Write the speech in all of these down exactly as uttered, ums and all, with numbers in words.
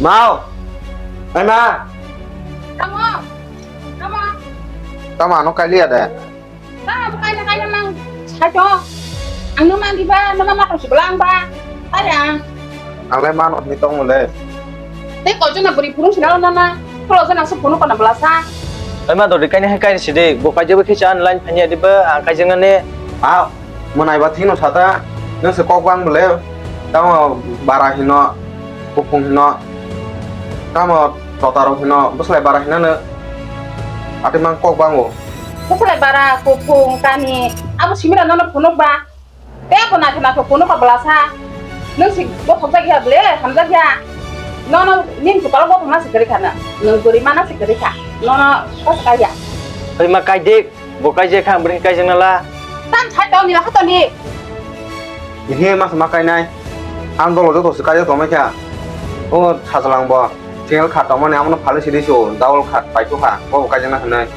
Mau! Ai ma! Tamo! Tamo! Tamo ano kailiya de? Tamo kaina kaina nang saito. Ang numa diba, numa matang sibla ang ba. Taya. Ang lai mano ni tong le. Tei koi jona buri phurung sina nana. Kolo jona se phunu kona belasa. Ai ma dori kaina hai kaina sidi. Bo kaijak bai khe chan line phanya diba, ang kaijak nani. Mau! Mwnai ba thino sata, nwng se kok bang bole, tamo bara hino, kuphung hino, tamo totaro hino, bwslai bara hinano, atwi mang kok bango. Bwslai bara, kuphung, kani, abo simira nono phunuk ba. Tei abo naithok naithok phunuk ba bwlasa. Nwng se bothok jak ya bole, hamjak ya. Nono ning se tolo bothok na se kwrwi kha na, nwng bwrwi mana se kwrwi kha. Nono kok kaya. Oi ma kaidik. Bo kaijak kha, ang bwrwi khe kaijak nala. Tam thai tong ni, ha tong ni. Ihe mas ma kainai. Ang dolo joto se kaijak tongmai kha. O sasalang bo. Single khat tongmani amono phalwi sidi su, double khat paithu kha. Bo bo kaijak na hinwi.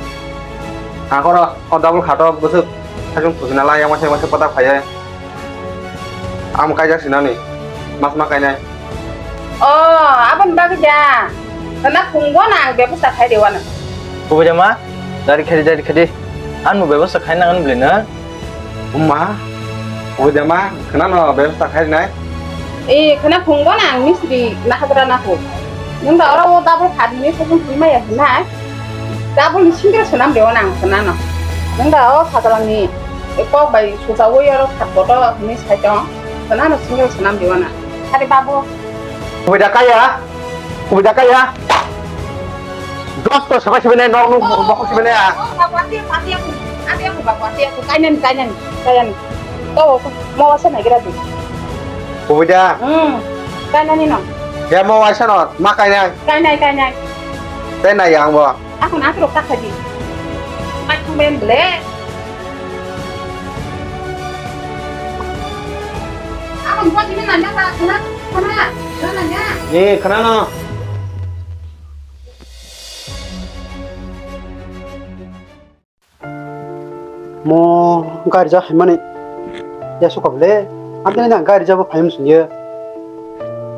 Ang koro o double khat o bwswk thaichung thujina lai, yang waisa waisa patak phaiwi. Ang kaijak sinani, mas ma kainai. O, aboni bagwi da. Nana phungo na ang bebosta khai de wano. Kubui da ma, dari khadi, dari khadi. Ang bo bebosta khai nangan bwlwi na. Umma, kubui da ma, khana no bebosta khai nai. E, khana phungo na ang mistri nahagra na ko. Nung da oro o double khat ni session twi maya hinai. Double ni single swnam de wano ang khana no. Nung da o sajalangni kok bai sujawi oro khat kotor hinwi sai tong. Khana no single swnam de wano. Hari babu. Kubui da kaya? Kubui da kaya? Dos to sabai sabai nai nok nuk mokok sabai nai ah. Oh, babu, ati, ati aku. Ati aku, babu, ati aku. Kainan, kainan, kainan. Oh, mau asa nai kira tu. Kubui da? Hmm. Kainan ni no. Ya mau asa no, ma kainai. Kainai, kainai. Kainai yang bo. Ako na atrok tak tadi. Mai thang ben ble. Ako nunggu sini nanya tak kena kena kena nanya. Eh, kena no. Mo gari ja hai mani. Ya suka ble. Amtani na gari ja bo phai musung ye.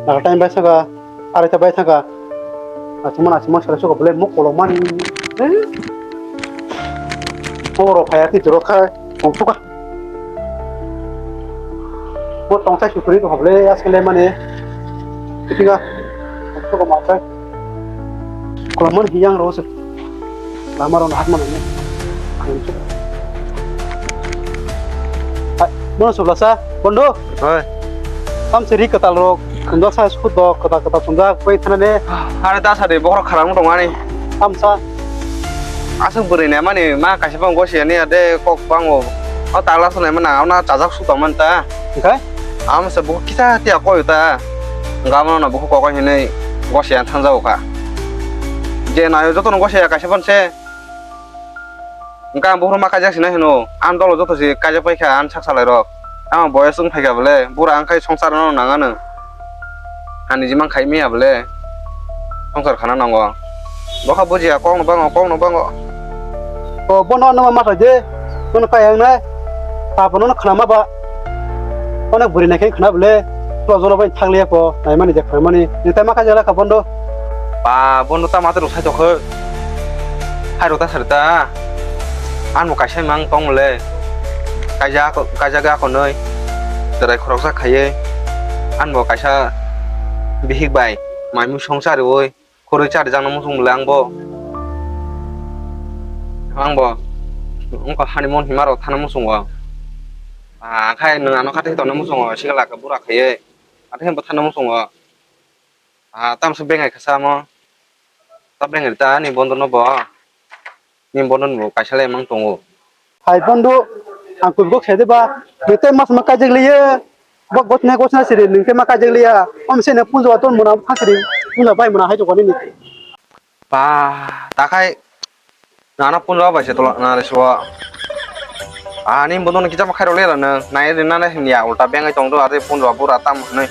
Naga time bai saka. Arai ta bai thangka. Achimon, achimon, sara suka bole mok kolok mani. Eh? Oro phaya ki joro kha, tong suka. Bo tong sai sukuri to bole, askele mane. Kitinga. Tong suka ma sai. Kolok mani hiyang ro se. Lama ro na hat mani. Hai, mono sublasa, bondo. Hoi. Tam seri ketal rok. Khwnjak sa sukut dok, kwtal kwtal chumjak, pai thanane. Are da sadi, bokhorok kharang tong ani. Tamsa. Aswk bwrwi naimani ma kaisa bang gosi ani ade kok bango. O tagla swlai mana, ona chajak su tong man ta. Hwnkhe? Amo se bukhuk kisa tiya koi ta. Gamo no bukhuk kokoi hinwi gosi an thangjao kha. Je nayo joto no gosi ya kaisa ban se. Hwnkhe ang buphuru ma kaijak sinai hino, ang dolo joto se kaijak paikha, ang sak salai rok. Ang boyos wng phaikha bole, bura ang khai songsar no nang ano. Ani jimang khai maya bole, songsar khana nango. Bokha bujiya, kok no bango, kok no bango. O, bono ano ma mathai de, bono kaya wngnai, tabo no khna ma ba. Onek bwrwi naikhe khna bole, tula jono bai thang liya ko, naimani je khna mani, nini tai ma kaijak lai kha bondo. Ba, bondo ta matrok sai tokho. Hai rok ta sari ta. Ang bo kaisa mang tong le. Kaijak, kaijak ga konoi. Cherai khoroksa khaiye. Ang bo kaisa bihik bai mai mui song chariui. Khoroi chari jakna muchung le ang bo. Ang bo. Wngkha hani mon hima rok thana muchungo. Ah, khai nwng ano khathai tongna muchungo. Sikla ka bura khaiye. Athe bo thana muchungo. Ah, tamsok bengai kha samo. Ta bengai ta ni bondo no bo. Ni bondo no bo kaisa le mang tongo. Hai bondo, ang kubui kok sai de ba. Bete mas ma kaijak liye. Bo gotna gotna siri nung te ma kaijak liya. Om se ne punjo aton mona phasiri. Punjo bai mona hai jokoni ni. Ba, ta khai. Nana punjo bai se tola na le so. Ani bondo no kisa ma khairo le ra nang. Nai ri nana hin ya ulta bengai tong do are punjo bura tam hwnwi.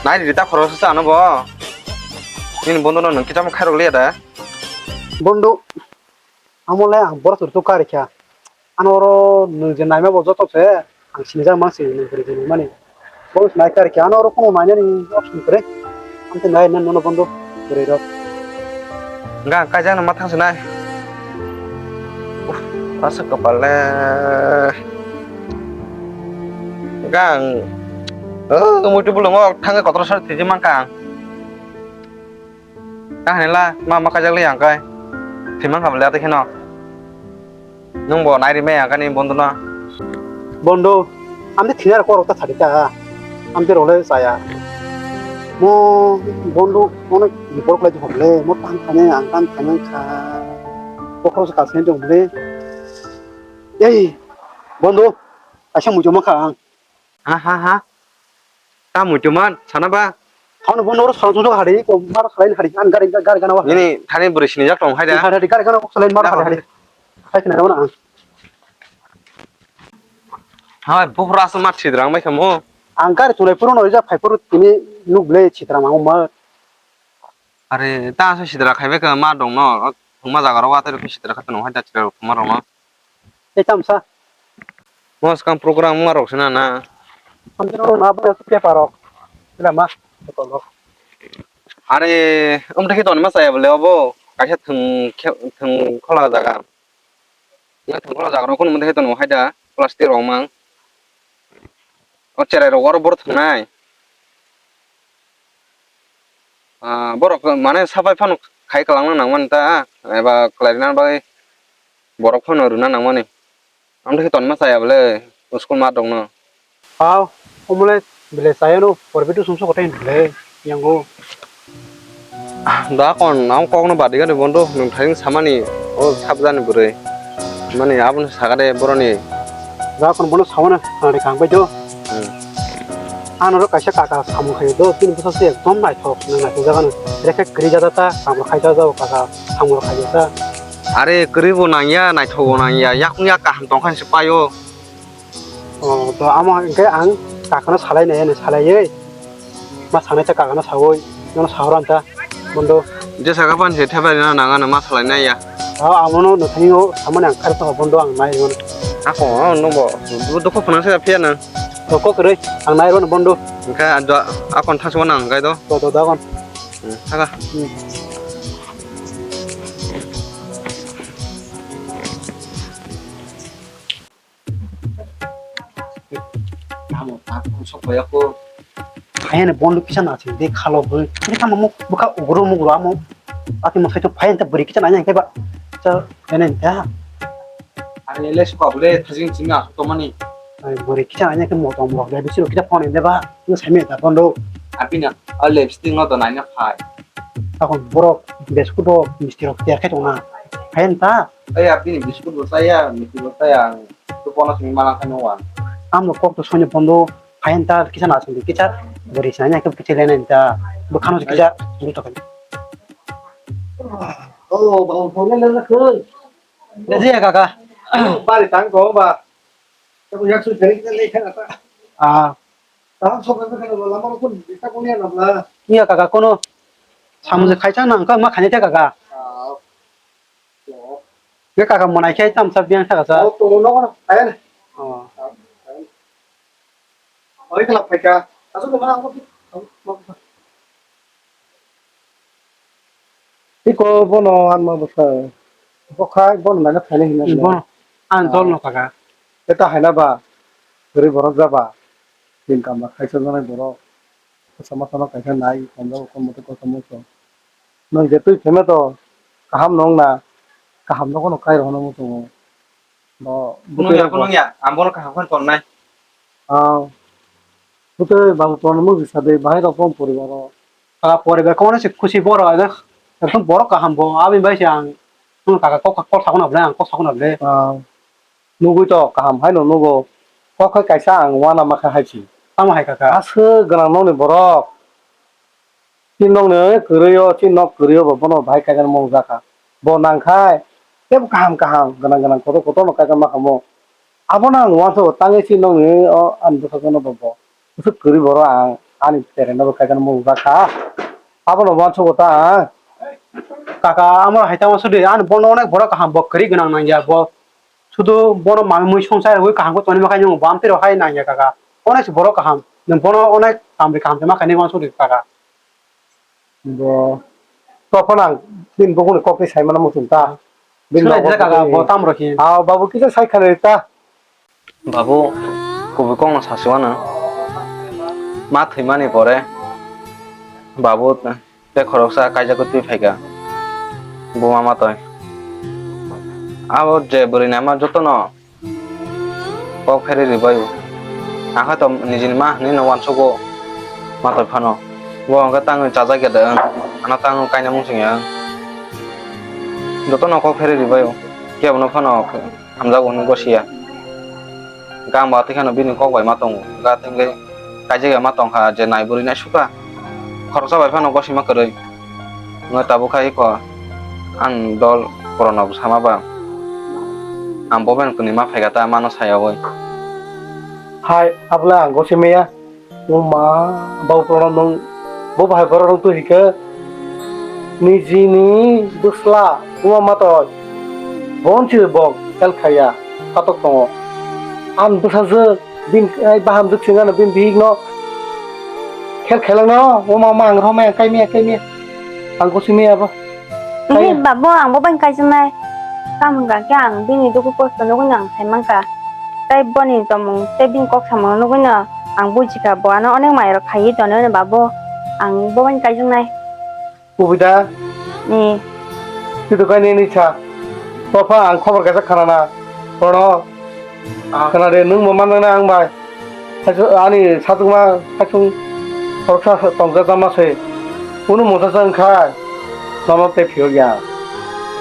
Nai ri ta khoro sa ano bo. Nini bondo no nung kisa ma khairo le da. Bondo, amo le ang bora tur tu kari kha. Ano oro nung je naima bo joto se ang sinijak mang si nung kari je mani. Bo nai kari kha ano oro kono nainani option kwrwi. Amte nai na nono bondo. Bwrwi rok. Ga kaijak no ma thang sinai. Uf, asa kapal le. Ga ang. Oh, mutu bulung ok thang kotor sar tiji mangka. Kahani la ma ma kaijak le yang kai. Thimang khamle ate kheno. Nwng bo nai rimai ang kani bondo no. Bondo, amte thina rok korok ta thadi ta. Amte role saya. Mo bondo, mo na report lai jok le, mo tan thane, ang tan thane kha. Kokro sa kasen jok le. Ei, bondo, kaisa mujo ma kha ang. Ha ha ha. Ta muitu man sana ba. Thano bo noro sal sujok hari ko mar salai hari an gari gari gana wa. Nini thani bwrwi sini jak tong hai da. Hari hari gari gana ko salai mar hari hari. Hai kena mana. Hai bukhra asma chidrang mai kamo. Ang gari chulai puro no ja phai puro tini nuk ble chidrang ang ma. Are ta asa sidra khaibai kha ma dong no, thwngma jaga rok atai rok sidra kha tong hai da chwrai rok thwngma rok no. Tei tamsa. Mo swkang program ma rok sina na. Amtero na bo paper rok. Bila ma, botol rok. Are um thakhe ton ma chaya bole obo kaisa thwng thwng khola jaga. Nga thwng khola jaga rok kono mantha khe tono hai da plastic rok mang. O cherai rok oro boro thwngnai. Ah, borok mane sapai phano khai kwlangna nangmani ta, eba kwlai rwna bagwi borok phano rwna nangmani. Amtwi khe tonma chaya bole school mat rokno. Hao, omole bele chayano, porbe tu sumso kotai hinle yango. Da kon, ang kokno badi gani bondo, nwng tharing samani, o sabjani bwrwi. Mani abono sagade boroni. Da kon bono sawana, nari kang bai do. Hmm. Ano ro kaisa kaka samung khayo do, tini bwsa se ekdom naithok, nang naithok jagano. Rekhe kri jada ta, samung khai jada o kaka, samung khai jada. Are kwrwi bo nangya, naithok bo nangya, yakung yak kaham tongkha se paio. O, to amo hwnkhe ang kakano salai nai, ano salaiwi. Ma sanai ta kakano sawi, nono sahoro anta, bondo. Je saka pan se thebai na nang ano ma salai nai ya. O, amono nothaio samani ang kharsa bondo ang nai rwno. Ako, o, no bo, bo dukho phunang se phiya nang. To kok rwi, ang nai rwno bondo. Hwnkhe akon thangsi bo nang gai do. To, to, dagon. Hmm, thaka. Hmm. Amo tak sok ya ko. Phayani bondo kisa na sing de khalo bwrwi. Ini kama mo bwkha ugro mugro amo. Ati mo saito phayani ta bwrwi kisa na yang keba. Cha ene ta. Ani le sokha bole thajing chingna to mani. Ai bwrwi kisa na yang ke motom rok de bisi kisa phone de ba. Ni sami ta bondo. Apina a lipstick no to naina phai. Takon borok biscuit rok misti rok tiar khai tongna. Phayani ta. Ai apini biscuit bo chaya, misti bo chaya. Tu pono simi mana kano wa. Amo kok to sonyo bondo, hayan ta kisa na sindi kisa, bori sa nya kisa lena ta, bukhano kisa, bori to kan. Oh, ba phone le na kun. Jadi ya kaka. Bari tang ko ba. Aku yak su jadi kita le kana ta. Ah. Tang so kan kana la ma kun bisa kun ya na bla. Iya kaka kono. Samu je khaisa nang ka ma khani ta kaka. Ah. Ye kaka monai khe tam sa biang thaka sa. Oh, to no no. Ayan. Oh. Oi kala phaika. Asu ko mana ko. Iko bono anma bwsa. Bokhai bono nana phani hinna. Bono. An dol no kaka. Eta haina ba. Gori borok jaba. Din kam ba khaisa janai borok. Sama sama kaisa nai konjak kon mote kosa muchung. Nwng je twi phema to kaham nong na kaham no kono kai rohorna muchungo. Bo bwtwi rok bo. Nung ya, ang bono kaham khe tonnai. Ah, bwtwi babu ton mugi sade bahai rok bom poribar o. Ah, poribar kono se khusi boro ekdom borok kaham bo aboni bai se ang. Nwng kaka kok kok sakno ble ang kok sakno ble. Ah. Nugui to kaham haino nugo. Kok hai kaisa ang uanama khe hai si. Tamo hai kaka? Aswk gwnang nokni borok. Chini nokni kwrwi o, chini nok kwrwi o bo bono bahai kaijaknai mung jakha. Bo nang khai tebo kaham kaham gwnang gwnang kotor kotor no kaijakma kamo. Abono ang uansukgo tangwi chini nokni o ani bwsajwkno bo bo. Bwswk kwrwi borok ang ani tere no bo kaijaknai mung jakha. Abono uansukgo ta ang. Kaka amo hai tamo sudi ani bono onek borok kaham bo kwrwi gwnang nangya bo. Sudu bono mami mui songsa rwui kaham khe tonima khe nwng bam twi rw hai nangya kaka. Onek se borok kaham. Nwng bono onek tamri kaham se ma khainai uansukdi kaka. Bo, to phano ang bini bukungni kokni saimano muchung ta. Bini Swnai nogo jora kaga bukungni. Bo tam rokhi. Ah, babu kisa sai khani ta. Babu, kubui kokno sasiwano. Ma thwimani pore, babu tei khoroksa kaijagwi twi phaikha. Buma matoi. Abo je bwrwi naima jotono kok pherwi rwbaio. Ang khe to nijini ma hinwi no uansugo matoi phano. Bo hwnkhe tangwi chajak ya de wng, ano tangwi kainamung chwng ya wng. Jotono kok pherwi rwbaio. Kebono phano hamjago hwnwi gosiya. Hwnkhe ang bo atwi kheno bini kok bai ma tongo. Hwnkhe atwngwi kaijak ya ma tongkha je nai bwrwi naisukha. Khoroksa bai phano gosima kwrwi. Wngwi tabuk khai kho ang dol porono sama ba. Ang bo bai kwnwi ma phaikha ta mano sayawi. Hai, abla ang gosi maya. O ma, bau porono nung, bo bahai borok rok tu hike. Nijini dusla, o ma matoi. Bon si bok, el khaya, katok tongo. Ang bwsajwk, bin, ai, bahamjwk singano, bin bihik no. Khel kheleng no, o ma, ma, ang romai, ang kaimia, kaimia. Ang gosi maya bo. Kaya. Ni babo, ang bo bai kaijaknai. Tamo hwnkha khe ang bini dukhu kosto nugwi no ang sai mankha. Tei boni tongmung, tei bini kok samung nugwi no ang bujikha. Bo ano onek mai rok khaiwi tonwi, babo, ang bo bai kaijaknai. Kubui da? Ni. Situ kai nini sa. Topha ang khobor kaisa khanana. Kono. Ah. Khana de, nwng bo mannang na ang bai. Haisu, ani satukma haisung khoroksa tongsa tama se. Kunu mungsa se wngkha. Nono tei phiyok ya.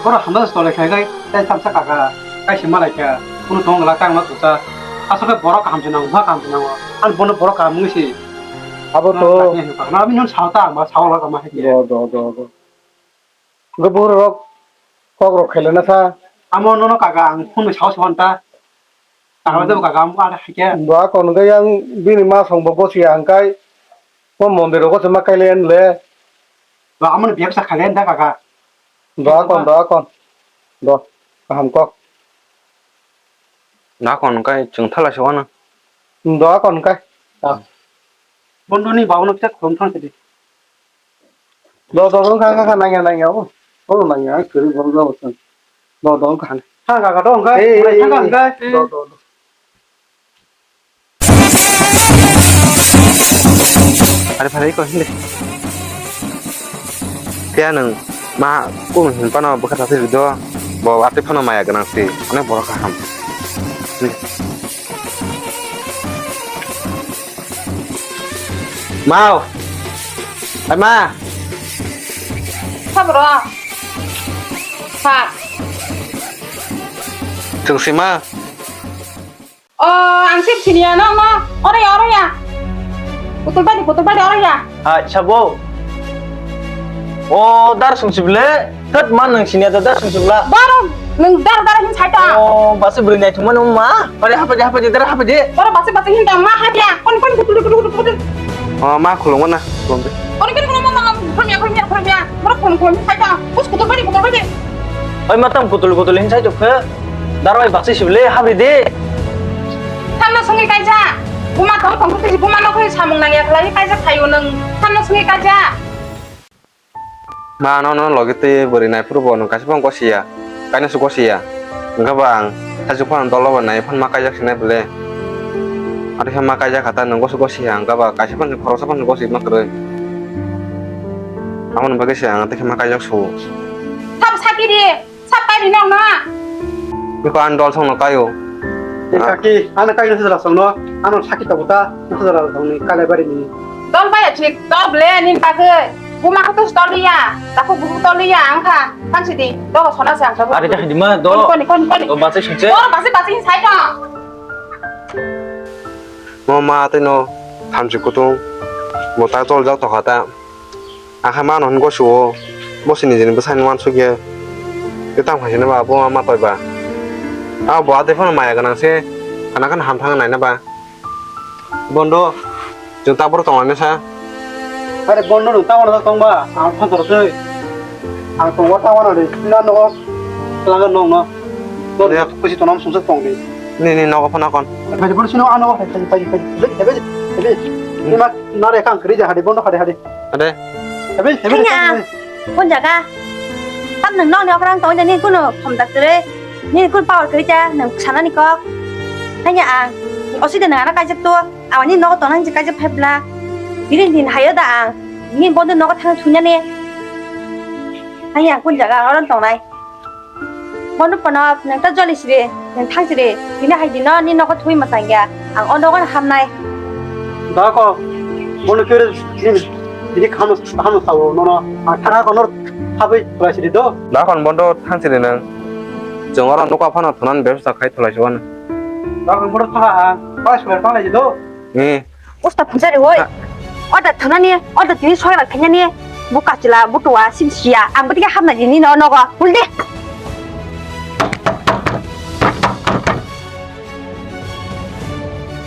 Boro hamya se tole khai khai, tei tamsa kaka, kaisa malai kha. Kunu tong la kang ma tusa. Aswk khe borok kaham se nango, bwkha kaham se nango. Ani bono borok kaham wngwi se. Abo to. Na, na, na, bini hwn sao ta ang ba, sao la kama hai khe. Do, do, do, do. Hwnkhe buhrok rok kok rok khailana sa. Amo nono kaka ang phone bai sao sao ta. Kaka bai kaka amo ada hai khe. Bo akon hwnkhe yang bini ma song bo gosi ya hwnkhe. Mo mondir rogo se ma kailen le. Ba amo ni biya sa khaile da kaka. Do akon, do akon. Do kaham kok. Do akon hwnkhe chwng thala se wano. Do akon hwnkhe. Bondo ni babono kisa khulum thang sidi. Do, do, do, kha, kha, kha, nangya, nangya, o. O, nangya, ang kwrwi borok jabo chwng. Do, do, kha. Kha, kha, kha, do, hwnkhe. Ei, ei, ei, ei. Kha, hwnkhe. Do, do, do. Are phare ko hindi. Kaya nang ma ko hin pano bwkha thasi do. Bo ate phano maya gwnang si. Onek borok kaham. Mau. Ai ma. Sabro. Sa. Chwng si ma. O, ang sip sini ya, no, no. Oro ya, oro ya. Putul badi, putul badi, oro ya. Hai, sabo. O, dar sung sibile. Kat man nang sini ada dar sung sibla. Dar, nang dar, dar hin sai ta. O, basi beri nai thuma nung ma. Pade hapa je, hapa je, dar hapa je. Dar basi, basi hin ta ma ha dia. Kon, kon, kutu, kutu, kutu, kutu. O, ma khulung mana? Khulung de. Kon, kon, kon, ma, ma, khulung ya, khulung ya, khulung ya. Mar khulung, khulung sai ta. Us kutu badi, kutu badi. Oi, matam kutul kutul hin sai to khe. Dar bai basi sibile, habri de. Thamno sungi kaisa. Buma tong tong kutu buma no khe samung nang ya khlai kaisa khayo nang. Thamno sungi kaisa. Ma, no, no, logi twi bwrwi nai phuru bo nwng kaisa phano gosi ya. Kaino se gosi ya. Hwnkhe ba ang saisuk phano dolo bai nai phano ma kaijak sinai bwle. Aro khe ma kaijak kha ta nwng gosi gosi ya, hwnkhe ba kaisa phano khoroksa phano gosi ma kwrwi. Aboni bagwi se ang tei khe ma kaijak su. Sabo sakiri. Sap kai ri nong no. Biko ang dol song no kayo. Ni kaki, ano kai no sejala song no, ano saki tabu ta, no sejala song ni kalai bari ni. Dol bai achik, dol ble ni bagwi. Buma ko tus dol ya, taku buku dol ya, angkha, kan sidi, dol sona se angkha. Ari ta hidi ma, dol. Koni, koni, koni. Dol basi sungse. Dol basi basi sai to. Mo ma tei no, thamchi kutung, mo ta dol jak to khata. Ang khe mano hwn gosio, bo se nijini bwsani uansuk ya. Tei tamo hai sini ba, bo ma twi ba. Abo bo atwi phano maya gwnang se, khana khana ham thang nai na ba. Bondo, chwng tabuk tong laina sa. Are bondo nwng tabuk tong ba, ang phan tor twi. Ang tong ba tabuk na de, na no, langa nong no. Bondo ya. Kusi tonam sungsa tong de. Ni, ni nogo phano kon. Phai phai sino ano, phai phai phai phai. Phai phai phai. Ni ma, na re kang kri ja hadi bondo hadi hadi. Ade. Hebi, hebi, Hanya, hebi. Kun jaga? Tam nwng nokni okrang tong jani kunu khom dak tere. Ni kun power kri cha nwng sanani kok. Hanya ang. Osi de nwng ana kaijak to. Awani nogo tonang je kaijak phai bla. Bini din hayo da ang. Ni bondo nogo thang thunya ne. Hanya kun jaga oron tongnai. Bono pono nwng ta joli siri, nwng thang siri, bini hai dino ni nogo thui mwsang ya, ang o nogo hamnai. Da ko, bono kere bini, bini kaham, kaham sao nono, ang thana ko nor habai tholai siri do. Da kon bondo thang siri nwng, chwng oro nokha phano thonan bebsa khai tholai sibano. Da kon bondo thanga ang, bai sulai thanglai do. Eh. Usta phunjari woi. Ha. Order thanani, order tini soira khainani. Bu kachila, bu tuwa, sim siya. Ang bwtike hamna dini no nogo. Hul de.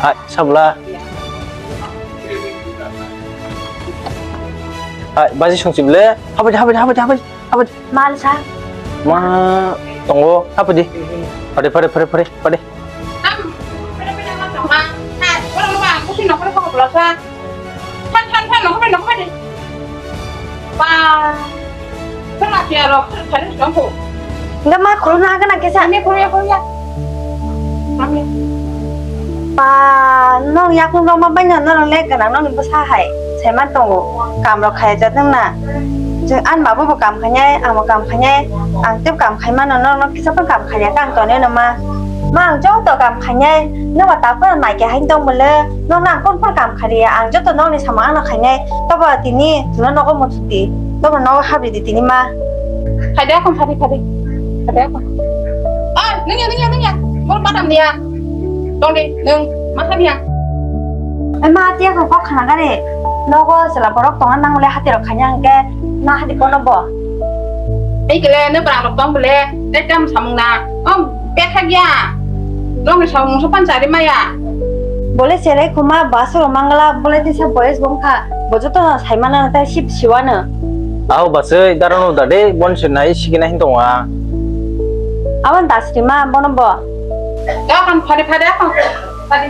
Hai, sabla. Hai, baji sungsi bele. Habai, habai, habai, habai, habai. Mal sa. Ma, tongo. Habai di. Pade, pade, pade, pade, pade. Am, pwede pwede ma tongma. Ha, oro ma ba, kusi nokore ko blosa. Than, than, than, nokore, nokore de. Ba. Pwede ma tiya rok, pwede pwede songko. Enggak ma, khuluna hagan ang kesa. Ani khulya, khulya. Kami. Ba, nong yakung rok ma bai na, nong le ganang nong ni bwsa hai. Saiman tongo. Kam rok khaya jatong na. Jeng an babu bo kam khainai, ang bo kam khainai. Ang tei kam khai mano, nong, nong kisa pun kam khaiya, kang tonwi no ma. Ma, ang joto kam khainai, nokha ta phano naikhe haino tong bole, nokno ang kunu phano kam khaliya, ang joto nokni samung ano khainai, tobo tini chwngno nogo muchukdi, tobo nogo habri di tini ma. Phaidi akhon, phaidi, phaidi, phaidi akhon. Oi, nungya, nungya, nungya, bol badam niya, tongdi, nung, ma thani ya. Ai ma, tiya kok kok khana gari, nogo chwla borok tonga nang le hati rok khaina hwnkhe na hati kono bo. Ei kele, ne bwrang rok tong bole, tei tam samung na. Oh, Bethak ya. Nokni samung mungsa panchari maya. Bole selai khuma bus rok mangala bole tisa boys bongkha. Bo joto no saimano tei sip siwano. Aho basai darano dade bon se nai sikina hin tonga. Abon dasrima bono bo. Dokan phari phari akhon. Phari.